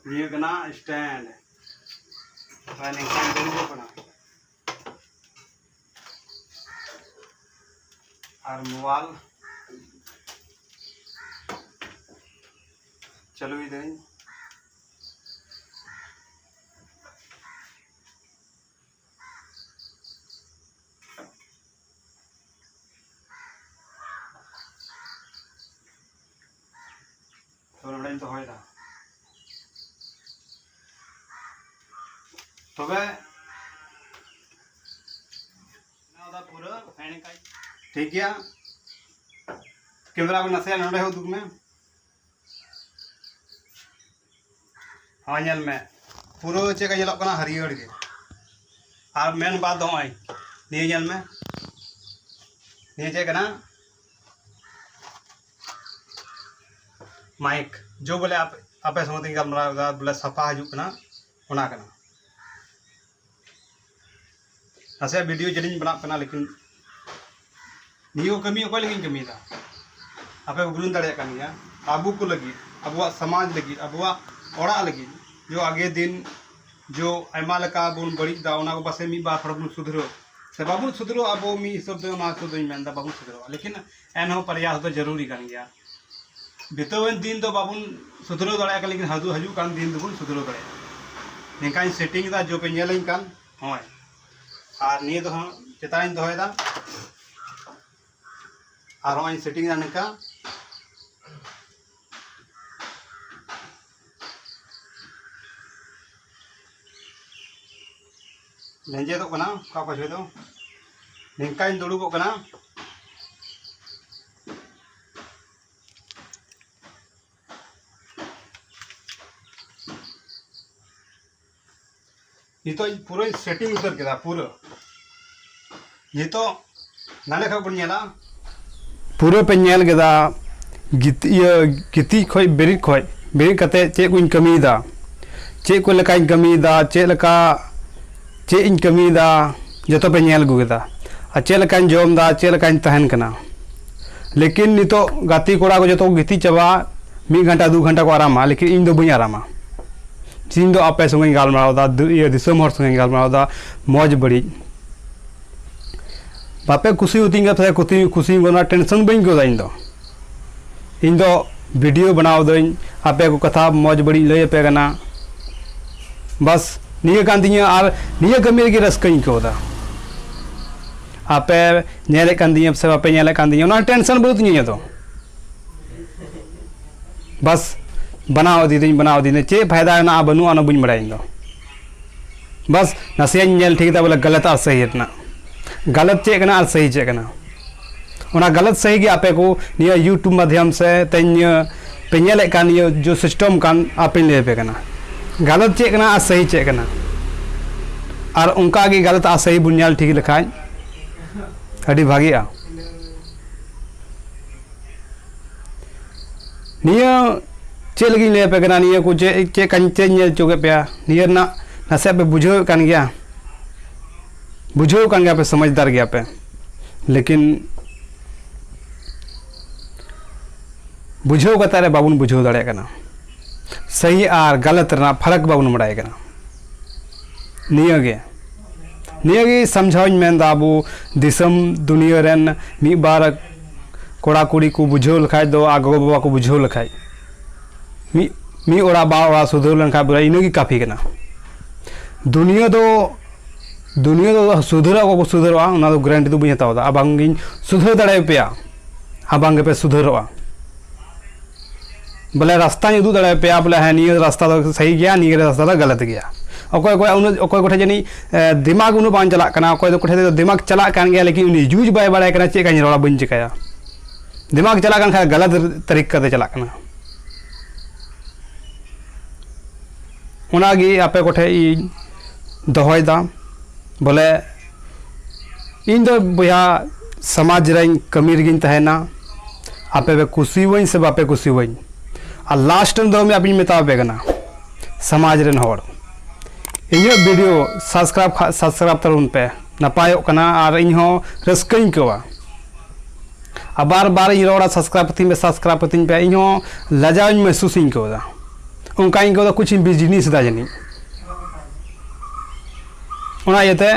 ᱱᱤᱭᱟᱹ ᱠᱟᱱᱟ stand᱾ ᱛᱚᱵᱮ ᱱᱤᱝᱠᱟᱹᱧ ᱫᱩᱲᱩᱵᱚᱜ ᱠᱟᱱᱟ᱾ ᱟᱨ mobile ᱪᱟᱹᱞᱩᱭᱮᱫᱟᱹᱧ᱾ ᱛᱚᱵᱮ ᱱᱚᱰᱮᱧ ᱫᱚᱦᱚᱭᱮᱫᱟ᱾ ᱛᱚᱵᱮ ᱵᱮᱱᱟᱣ ᱫᱟ ᱯᱩᱨᱟᱹ ᱦᱮᱸ ᱱᱤᱝᱠᱟᱭ᱾ ᱴᱷᱤᱠ ᱜᱮᱭᱟ, camera ᱵᱮᱱ ᱱᱟᱥᱮᱭᱟᱜ ᱱᱚᱰᱮ ᱦᱚᱸ ᱩᱫᱩᱜ ᱢᱮ᱾ ᱦᱚᱸ, ᱧᱮᱞ ᱢᱮ, ᱯᱩᱨᱟᱹ ᱪᱮᱫ ᱞᱮᱠᱟ ᱧᱮᱞᱚᱜ ᱠᱟᱱᱟ, ᱦᱟᱹᱨᱭᱟᱹᱲ ᱜᱮ᱾ ᱟᱨ ᱢᱮᱱ ᱵᱟᱫ ᱫᱚ ᱱᱚᱜᱼᱚᱭ ᱱᱤᱭᱟᱹ ᱧᱮᱞ ᱢᱮ, ᱱᱤᱭᱟᱹ ᱪᱮᱫ ᱠᱟᱱᱟ? Mic, ᱡᱚ ᱵᱚᱞᱮ ᱟᱯᱮ, ᱟᱯᱮ ᱥᱚᱸᱜᱮ ᱛᱤᱧ ᱜᱟᱞᱢᱟᱨᱟᱣ ᱮᱫᱟ, ᱵᱚᱞᱮ ᱥᱟᱯᱷᱟ ᱦᱤᱡᱩᱜ ᱠᱟᱱᱟ, ᱚᱱᱟ ᱠᱟᱱᱟ᱾ ᱱᱟᱥᱮᱭᱟᱜ video ᱡᱮᱞᱮᱧ ᱵᱮᱱᱟᱜ ᱠᱟᱱᱟ, ᱞᱮᱠᱤᱱ ᱱᱤᱭᱟᱹ ᱠᱚ ᱠᱟᱹᱢᱤ ᱚᱠᱚᱭ ᱞᱟᱹᱜᱤᱫ ᱤᱧ ᱠᱟᱹᱢᱤᱭᱮᱫᱟ? ᱟᱯᱮ ᱯᱮ ᱵᱩᱡᱷᱟᱹᱣ ᱫᱟᱲᱮᱭᱟᱜ ᱠᱟᱱ ᱜᱮᱭᱟ, ᱟᱵᱚ ᱠᱚ ᱞᱟᱹᱜᱤᱫ, ᱟᱵᱚᱣᱟᱜ ᱥᱚᱢᱟᱡᱽ ᱞᱟᱹᱜᱤᱫ, ᱟᱵᱚᱣᱟᱜ ᱚᱲᱟᱜ ᱞᱟᱹᱜᱤᱫ, ᱡᱚ ᱟᱜᱮ ᱫᱤᱱ ᱡᱚ ᱟᱭᱢᱟ ᱞᱮᱠᱟ ᱵᱚᱱ ᱵᱟᱹᱲᱤᱡ ᱮᱫᱟ, ᱚᱱᱟ ᱠᱚ ᱯᱟᱥᱮ ᱢᱤᱫ ᱵᱟᱨ ᱦᱚᱲ ᱵᱚᱱ ᱥᱩᱫᱷᱨᱟᱹᱣ ᱥᱮ ᱵᱟᱵᱚᱱ ᱥᱩᱫᱷᱨᱟᱹᱣ, ᱟᱵᱚ ᱢᱤᱫ ᱦᱤᱥᱟᱹᱵ ᱛᱮ ᱚᱱᱟ ᱦᱤᱥᱟᱹᱵ ᱫᱚᱧ ᱢᱮᱱᱫᱟ ᱵᱟᱵᱚᱱ ᱥᱩᱫᱷᱨᱟᱹᱣᱟ, ᱞᱮᱠᱤᱱ ᱮᱱᱦᱚᱸ ᱯᱨᱚᱭᱟᱥ ᱫᱚ ᱡᱟᱹᱨᱩᱨᱤ ᱠᱟᱱ ᱜᱮᱭᱟ᱾ ᱵᱤᱛᱟᱹᱣᱮᱱ ᱫᱤᱱ ᱫᱚ ᱵᱟᱵᱚᱱ ᱥᱩᱫᱷᱨᱟᱹᱣ ᱫᱟᱲᱮᱭᱟᱜ ᱠᱟᱱᱟ, ᱞᱮᱠᱤᱱ ᱦᱤᱡᱩᱜ, ᱦᱤᱡᱩᱜ ᱠᱟᱱ ᱫᱤᱱ ᱫᱚᱵᱚᱱ ᱥᱩᱫᱷᱨᱟᱹᱣ ᱫᱟᱲᱮᱭᱟᱜᱼᱟ᱾ ᱱᱤᱝᱠᱟᱧ setting ᱮᱫᱟ, ᱡᱚ ᱯᱮ ᱧᱮᱞᱟᱹᱧ ᱠᱟᱱ, ᱦᱳᱭ᱾ ᱟᱨ ᱱᱤᱭᱟᱹ ᱫᱚ ᱦᱟᱸᱜ ᱪᱮᱛᱟᱱ ᱨᱤᱧ ᱫᱚᱦᱚᱭᱮᱫᱟ᱾ ᱟᱨ ᱦᱚᱸᱜᱼᱚᱭ ᱤᱧ setting ᱮᱫᱟ ᱱᱤᱝᱠᱟ᱾ ᱞᱮᱸᱡᱮᱫᱚᱜ ᱠᱟᱱᱟ ᱚᱠᱟ ᱚᱠᱟ ᱡᱚᱦᱚᱜ ᱫᱚ᱾ ᱱᱤᱝᱠᱟᱧ ᱫᱩᱲᱩᱵᱚᱜ ᱠᱟᱱᱟ᱾ ᱱᱤᱛᱚᱜ ᱤᱧ ᱯᱩᱨᱟᱹᱧ setting ᱩᱛᱟᱹᱨ ᱠᱮᱫᱟ, ᱯᱩᱨᱟᱹ᱾ ᱱᱤᱛᱚᱜ ᱱᱟᱰᱮ ᱠᱷᱚᱡ ᱵᱚᱱ ᱧᱮᱞᱟ᱾ ᱯᱩᱨᱟᱹ ᱯᱮ ᱧᱮᱞ ᱠᱮᱫᱟ, ᱜᱤᱛ-, ᱤᱭᱟᱹ, ᱜᱤᱛᱤᱡ ᱠᱷᱚᱡ, ᱵᱮᱨᱮᱫ ᱠᱷᱚᱡ, ᱵᱮᱨᱮᱫ ᱠᱟᱛᱮ ᱪᱮᱫ ᱠᱚᱧ ᱠᱟᱹᱢᱤᱭᱮᱫᱟ, ᱪᱮᱫ ᱠᱚ ᱞᱮᱠᱟᱧ ᱠᱟᱹᱢᱤᱭᱮᱫᱟ, ᱪᱮᱫ ᱞᱮᱠᱟ, ᱪᱮᱫ ᱤᱧ ᱠᱟᱹᱢᱤᱭᱮᱫᱟ, ᱡᱚᱛᱚ ᱯᱮ ᱧᱮᱞ ᱟᱹᱜᱩ ᱠᱮᱫᱟ᱾ ᱟᱨ ᱪᱮᱫ ᱞᱮᱠᱟᱧ ᱡᱚᱢ ᱫᱟ, ᱪᱮᱫ ᱞᱮᱠᱟᱧ ᱛᱟᱦᱮᱱ ᱠᱟᱱᱟ᱾ ᱞᱮᱠᱤᱱ ᱱᱤᱛᱚᱜ ᱜᱟᱛᱮ ᱠᱚᱲᱟ ᱠᱚ ᱡᱚᱛᱚ ᱠᱚ ᱜᱤᱛᱤᱡ ᱪᱟᱵᱟᱜᱼᱟ, ᱢᱤᱫ ᱜᱷᱚᱱᱴᱟ ᱫᱩ ᱜᱷᱚᱱᱴᱟ ᱠᱚ ᱟᱨᱟᱢᱟ, ᱞᱮᱠᱤᱱ ᱤᱧ ᱫᱚ ᱵᱟᱹᱧ ᱟᱨᱟᱢᱟ᱾ ᱤᱧ ᱫᱚ ᱟᱯᱮ ᱥᱚᱸᱜᱮᱧ ᱜᱟᱞᱢᱟᱨᱟᱣ ᱫᱟ, ᱫᱩ- ᱤᱭᱟᱹ, ᱫᱤᱥᱚᱢ ᱦᱚᱲ ᱥᱚᱸᱜᱮᱧ ᱜᱟᱞᱢᱟᱨᱟᱣ ᱫᱟ, ᱢᱚᱡᱽ ᱵᱟᱹᱲᱤᱡ᱾ ᱵᱟᱯᱮ ᱠᱩᱥᱤᱭᱟᱛᱤᱧ ᱠᱟᱱ ᱛᱟᱦᱮᱸ, ᱠᱩᱥᱤ ᱠᱩᱥᱤ ᱚᱱᱟ ᱴᱮᱱᱥᱚᱱ ᱵᱟᱹᱧ ᱟᱹᱭᱠᱟᱹᱣ ᱫᱟ ᱤᱧ ᱫᱚ᱾ ᱤᱧ ᱫᱚ ᱵᱷᱤᱰᱤᱭᱳ ᱵᱮᱱᱟᱣ ᱫᱟᱹᱧ, ᱟᱯᱮ ᱠᱚ ᱠᱟᱛᱷᱟ ᱢᱚᱡᱽ ᱵᱟᱹᱲᱤᱡ ᱞᱟᱹᱭ ᱟᱯᱮ ᱠᱟᱱᱟ᱾ ᱵᱟᱥ ᱱᱤᱭᱟᱹ ᱠᱟᱱ ᱛᱤᱧᱟᱹ, ᱟᱨ ᱱᱤᱭᱟᱹ ᱠᱟᱹᱢᱤ ᱨᱮᱜᱮ ᱨᱟᱹᱥᱠᱟᱹᱧ ᱟᱹᱭᱠᱟᱹᱣ ᱫᱟ᱾ ᱟᱯᱮ ᱧᱮᱞᱮᱫ ᱠᱟᱱ ᱛᱤᱧᱟᱹ ᱥᱮ ᱵᱟᱯᱮ ᱧᱮᱞᱮᱫ ᱠᱟᱱ ᱛᱤᱧᱟᱹ, ᱚᱱᱟ ᱴᱮᱱᱥᱚᱱ ᱵᱟᱹᱱᱩᱜ ᱛᱤᱧᱟᱹ ᱤᱧᱟᱹᱜ ᱫᱚ᱾ ᱵᱟᱥ ᱵᱮᱱᱟᱣ ᱤᱫᱤᱭᱫᱟᱹᱧ, ᱵᱮᱱᱟᱣ ᱤᱫᱤᱭᱫᱟᱹᱧ, ᱪᱮᱫ ᱯᱷᱟᱭᱫᱟ ᱦᱮᱱᱟᱜᱼᱟ ᱵᱟᱹᱱᱩᱜᱼᱟ ᱚᱱᱟ ᱵᱟᱹᱧ ᱵᱟᱲᱟᱭᱟ ᱤᱧ ᱫᱚ᱾ ᱵᱟᱥ ᱱᱟᱥᱮᱭᱟᱜ ᱤᱧ ᱧᱮᱞ ᱴᱷᱤᱠ ᱮᱫᱟ ᱵᱚᱞᱮ ᱜᱟᱞᱟᱛ ᱟᱨ ᱥᱟᱹᱦᱤ ᱨᱮᱱᱟᱜ, ᱜᱟᱞᱟᱛ ᱪᱮᱫ ᱠᱟᱱᱟ ᱟᱨ ᱥᱟᱹᱦᱤ ᱪᱮᱫ ᱠᱟᱱᱟ᱾ ᱚᱱᱟ ᱜᱟᱞᱟᱛ ᱥᱟᱹᱦᱤ ᱜᱮ ᱟᱯᱮ ᱠᱚ ᱱᱤᱭᱟᱹ YouTube ᱢᱟᱫᱷᱭᱚᱢ ᱥᱮ ᱛᱮᱧ ᱱᱤᱭᱟᱹ ᱯᱮ ᱧᱮᱞᱮᱫ ᱠᱟᱱ ᱱᱤᱭᱟᱹ ᱡᱚ ᱥᱤᱥᱴᱮᱢ ᱠᱟᱱ ᱟᱯᱮᱧ ᱞᱟᱹᱭ ᱟᱯᱮ ᱠᱟᱱᱟ ᱜᱟᱞᱟᱛ ᱪᱮᱫ ᱠᱟᱱᱟ ᱟᱨ ᱥᱟᱹᱦᱤ ᱪᱮᱫ ᱠᱟᱱᱟ᱾ ᱟᱨ ᱚᱱᱠᱟ ᱜᱮ ᱜᱟᱞᱟᱛ ᱟᱨ ᱥᱟᱹᱦᱤ ᱵᱚᱱ ᱧᱮᱞ ᱴᱷᱤᱠ ᱞᱮᱠᱷᱟᱡ ᱟᱹᱰᱤ ᱵᱷᱟᱜᱤᱜᱼᱟ᱾ ᱱᱤᱭᱟᱹ ᱪᱮᱫ ᱞᱟᱹᱜᱤᱫ ᱤᱧ ᱞᱟᱹᱭ ᱟᱯᱮ ᱠᱟᱱᱟ, ᱱᱤᱭᱟᱹ ᱠᱚ ᱪᱮᱫ ᱪᱮᱫ ᱠᱟᱹᱧ ᱪᱮᱫ ᱤᱧ ᱧᱮᱞ ᱦᱚᱪᱚ ᱠᱮᱫ ᱯᱮᱭᱟ, ᱱᱤᱭᱟᱹ ᱨᱮᱱᱟᱜ ᱱᱟᱥᱮᱭᱟᱜ ᱯᱮ ᱵᱩᱡᱷᱟᱹᱣᱮᱫ ᱠᱟᱱ ᱜᱮᱭᱟ, ᱵᱩᱡᱷᱟᱹᱣ ᱠᱟᱱ ᱜᱮᱭᱟ ᱯᱮ, ᱥᱚᱢᱚᱡᱽᱫᱟᱨ ᱜᱮᱭᱟ ᱯᱮ, ᱞᱮᱠᱤᱱ ᱵᱩᱡᱷᱟᱹᱣ ᱠᱟᱛᱮ ᱨᱮ ᱵᱟᱵᱚᱱ ᱵᱩᱡᱷᱟᱹᱣ ᱫᱟᱲᱮᱭᱟᱜ ᱠᱟᱱᱟ, ᱥᱟᱹᱦᱤ ᱟᱨ ᱜᱟᱞᱟᱛ ᱨᱮᱱᱟᱜ ᱯᱷᱟᱨᱟᱠ ᱵᱟᱵᱚᱱ ᱵᱟᱲᱟᱭ ᱠᱟᱱᱟ᱾ ᱱᱤᱭᱟᱹ ᱜᱮ ᱱᱤᱭᱟᱹ ᱜᱮ ᱥᱟᱢᱡᱷᱟᱣ ᱤᱧ ᱢᱮᱱᱫᱟ, ᱟᱵᱚ ᱫᱤᱥᱚᱢ ᱫᱩᱱᱤᱭᱟᱹ ᱨᱮᱱ ᱢᱤᱫ ᱵᱟᱨ ᱠᱚᱲᱟ ᱠᱩᱲᱤ ᱠᱚ ᱵᱩᱡᱷᱟᱹᱣ ᱞᱮᱠᱷᱟᱡ ᱫᱚ, ᱟᱨ ᱜᱚᱜᱚ ᱵᱟᱵᱟ ᱠᱚ ᱵᱩᱡᱷᱟᱹᱣ ᱞᱮᱠᱷᱟᱡ, ᱢᱤᱫ ᱢᱤᱫ ᱚᱲᱟᱜ ᱵᱟᱨ ᱚᱲᱟᱜ ᱥᱩᱫᱷᱟᱹᱨ ᱞᱮᱱᱠᱷᱟᱡ ᱵᱚᱞᱮ ᱤᱱᱟᱹ ᱜᱮ ᱠᱟᱯᱷᱤ ᱠᱟᱱᱟ᱾ ᱫᱩᱱᱤᱭᱟᱹ ᱫᱚ ᱫᱩᱱᱤᱭᱟᱹ ᱫᱚ ᱥᱩᱫᱷᱟᱹᱨᱚᱜ ᱟᱠᱚ ᱠᱚ ᱥᱩᱫᱷᱟᱹᱨᱚᱜᱼᱟ, ᱚᱱᱟ ᱫᱚ ᱜᱮᱨᱮᱱᱴᱤ ᱫᱚ ᱵᱟᱹᱧ ᱦᱟᱛᱟᱣ ᱮᱫᱟ᱾ ᱟᱨ ᱵᱟᱝ ᱜᱤᱧ ᱥᱩᱫᱷᱟᱹᱨ ᱫᱟᱲᱮᱭᱟᱯᱮᱭᱟ, ᱟᱨ ᱵᱟᱝ ᱜᱮᱯᱮ ᱥᱩᱫᱷᱟᱹᱨᱚᱜᱼᱟ᱾ ᱵᱚᱞᱮ ᱨᱟᱥᱛᱟᱧ ᱩᱫᱩᱜ ᱫᱟᱲᱮᱭᱟᱯᱮᱭᱟ, ᱵᱚᱞᱮ ᱦᱮᱸ ᱱᱤᱭᱟᱹ ᱨᱟᱥᱛᱟ ᱫᱚ ᱥᱟᱹᱦᱤ ᱜᱮᱭᱟ, ᱱᱤᱭᱟᱹ ᱨᱟᱥᱛᱟ ᱫᱚ ᱜᱟᱞᱟᱛ ᱜᱮᱭᱟ᱾ ᱚᱠᱚᱭ ᱚᱠᱚᱭ ᱩᱱᱟᱹᱜ ᱚᱠᱚᱭ ᱠᱚᱴᱷᱮᱱ ᱡᱟᱹᱱᱤᱡ ᱮ, ᱫᱤᱢᱟᱜᱽ ᱩᱱᱟᱹᱜ ᱵᱟᱝ ᱪᱟᱞᱟᱜ ᱠᱟᱱᱟ, ᱚᱠᱚᱭ ᱫᱚ ᱠᱚᱴᱷᱮᱱ ᱫᱚ ᱫᱤᱢᱟᱜᱽ ᱪᱟᱞᱟᱜ ᱠᱟᱱ ᱜᱮᱭᱟ, ᱞᱮᱠᱤᱱ ᱩᱱᱤ ᱭᱩᱡᱽ ᱵᱟᱭ ᱵᱟᱲᱟᱭ ᱠᱟᱱᱟ, ᱪᱮᱫ ᱠᱟᱧ ᱨᱚᱲᱟ ᱵᱟᱹᱧ ᱪᱤᱠᱟᱹᱭᱟ᱾ ᱫᱤᱢᱟᱜᱽ ᱪᱟᱞᱟᱜ ᱠᱟᱱ ᱠᱷᱟᱡ ᱜᱟᱞᱟᱛ ᱛᱟᱹᱨᱤᱠᱟ ᱛᱮ ᱪᱟᱞᱟᱜ ᱠᱟᱱᱟ᱾ ᱚᱱᱟᱜᱮ ᱟᱯᱮ ᱠᱚᱴᱷᱮᱡ ᱤᱧ ᱫᱚᱦᱚᱭᱮᱫᱟ, ᱵᱚᱞᱮ ᱤᱧ ᱫᱚ ᱵᱚᱭᱦᱟ ᱥᱚᱢᱟᱡᱽ ᱨᱮᱧ ᱠᱟᱹᱢᱤ ᱨᱮᱜᱮᱧ ᱛᱟᱦᱮᱱᱟ᱾ ᱟᱯᱮ ᱯᱮ ᱠᱩᱥᱤᱣᱟᱹᱧ ᱥᱮ ᱵᱟᱯᱮ ᱠᱩᱥᱤᱣᱟᱹᱧ, ᱟᱨ ᱞᱟᱥᱴ ᱨᱮᱫᱚ ᱟᱯᱮᱧ ᱢᱮᱛᱟ ᱯᱮ ᱠᱟᱱᱟ, ᱥᱚᱢᱟᱡᱽ ᱨᱮᱱ ᱦᱚᱲ, ᱤᱧᱟᱹᱜ ᱵᱷᱤᱰᱤᱭᱳ ᱥᱟᱵᱥᱠᱨᱟᱭᱤᱵᱽ ᱠᱷᱟ-, ᱥᱟᱵᱥᱠᱨᱟᱭᱤᱵᱽ ᱛᱟᱵᱚᱱ ᱯᱮ᱾ ᱱᱟᱯᱟᱭᱚᱜ ᱠᱟᱱᱟ ᱟᱨ ᱤᱧ ᱦᱚᱸ ᱨᱟᱹᱥᱠᱟᱹᱧ ᱟᱹᱭᱠᱟᱹᱣᱟ᱾ ᱟᱵᱟᱨ ᱵᱟᱨ ᱤᱧ ᱨᱚᱲᱟ, subscribe ᱠᱟᱹᱛᱤᱧ ᱯᱮ, subscribe ᱠᱟᱹᱛᱤᱧ ᱯᱮ, ᱤᱧ ᱦᱚᱸ ᱞᱟᱡᱟᱣ ᱤᱧ ᱢᱮᱦᱥᱩᱥ ᱤᱧ ᱟᱹᱭᱠᱟᱹᱣ ᱮᱫᱟ᱾ ᱚᱱᱠᱟᱧ ᱟᱹᱭᱠᱟᱹᱣ ᱮᱫᱟ ᱠᱩᱪ ᱤᱧ business ᱮᱫᱟ ᱡᱟᱹᱱᱤᱡ᱾ ᱚᱱᱟ ᱤᱭᱟᱹᱛᱮ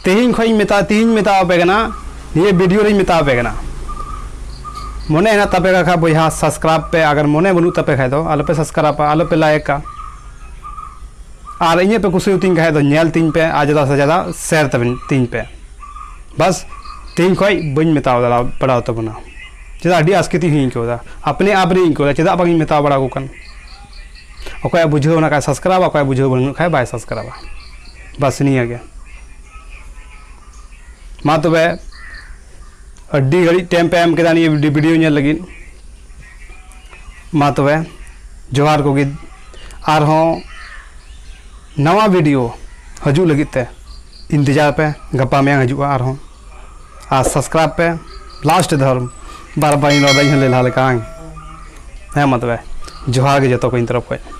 ᱛᱮᱦᱮᱧ ᱠᱷᱚᱱ ᱤᱧ ᱢᱮᱛᱟ ᱛᱮᱦᱮᱧ ᱢᱮᱛᱟᱣ ᱟᱯᱮ ᱠᱟᱱᱟ, ᱱᱤᱭᱟᱹ video ᱨᱮᱧ ᱢᱮᱛᱟᱣ ᱟᱯᱮ ᱠᱟᱱᱟ, ᱢᱚᱱᱮ ᱦᱮᱱᱟᱜ ᱛᱟᱯᱮ ᱠᱷᱟᱱ ᱵᱚᱭᱦᱟ subscribe ᱯᱮ, ᱟᱜᱟᱨ ᱢᱚᱱᱮ ᱵᱟᱹᱱᱩᱜ ᱛᱟᱯᱮ ᱠᱷᱟᱱ ᱫᱚ ᱟᱞᱚᱯᱮ subscribeᱟ, ᱟᱞᱚᱯᱮ likeᱟ᱾ ᱟᱨ ᱤᱧᱟᱹᱜ ᱯᱮ ᱠᱩᱥᱤᱭᱟᱛᱤᱧ ᱠᱷᱟᱱ ᱫᱚ ᱧᱮᱞ ᱛᱤᱧ ᱯᱮ ᱟᱨ ᱡᱟᱫᱟ ᱥᱮ ᱡᱟᱫᱟ share ᱛᱟᱵᱮᱱ ᱛᱤᱧ ᱯᱮ᱾ ᱵᱟᱥ, ᱛᱮᱦᱮᱧ ᱠᱷᱚᱱ ᱵᱟᱹᱧ ᱢᱮᱛᱟᱣ ᱫᱟᱲᱮ ᱵᱟᱲᱟᱣ ᱛᱟᱵᱚᱱᱟ᱾ ᱪᱮᱫᱟᱜ ᱟᱹᱰᱤ ᱟᱥᱠᱮᱛ ᱤᱧ ᱟᱹᱭᱠᱟᱹᱣ ᱮᱫᱟ, ᱟᱯᱱᱮ ᱟᱯ ᱨᱮᱧ ᱟᱹᱭᱠᱟᱹᱣ ᱮᱫᱟ, ᱪᱮᱫᱟᱜ ᱵᱟᱝ ᱤᱧ ᱢᱮᱛᱟᱣ ᱵᱟᱲᱟ ᱟᱠᱚ ᱠᱟᱱ? ᱚᱠᱚᱭᱟᱜ ᱵᱩᱡᱷᱟᱹᱣ ᱚᱱᱟ ᱠᱷᱟᱱ subscribeᱟ, ᱚᱠᱚᱭᱟᱜ ᱵᱩᱡᱷᱟᱹᱣ ᱵᱟᱹᱱᱩᱜ ᱠᱷᱟᱱ ᱵᱟᱭ subscribeᱟ᱾ ᱵᱟᱥ ᱱᱤᱭᱟᱹ ᱜᱮ᱾ ᱢᱟ ᱛᱚᱵᱮ, ᱟᱹᱰᱤ ᱜᱷᱟᱹᱲᱤᱡ time ᱯᱮ ᱮᱢ ᱠᱮᱫᱟ ᱱᱤᱭᱟᱹ video ᱧᱮᱞ ᱞᱟᱹᱜᱤᱫ᱾ ᱢᱟ ᱛᱚᱵᱮ, ᱡᱚᱦᱟᱨ ᱠᱚᱜᱮ᱾ ᱟᱨᱦᱚᱸ ᱱᱟᱣᱟ video ᱦᱤᱡᱩᱜ ᱞᱟᱹᱜᱤᱫ ᱛᱮ ᱤᱱᱛᱮᱡᱟᱨ ᱯᱮ, ᱜᱟᱯᱟ ᱢᱮᱭᱟᱝ ᱦᱤᱡᱩᱜᱼᱟ ᱟᱨᱦᱚᱸ᱾ ᱟᱨ subscribe ᱯᱮ last ᱫᱷᱟᱣ, ᱵᱟᱨ ᱵᱟᱨ ᱤᱧ ᱨᱚᱲ ᱮᱫᱟ ᱤᱧ ᱦᱚᱸ ᱞᱮᱞᱦᱟ ᱞᱮᱠᱟ᱾ ᱦᱮᱸ ᱢᱟ ᱛᱚᱵᱮ, ᱡᱚᱦᱟᱨ ᱜᱮ ᱡᱚᱛᱚ ᱠᱚ ᱤᱧ ᱛᱚᱨᱚᱯ ᱠᱷᱚᱱ᱾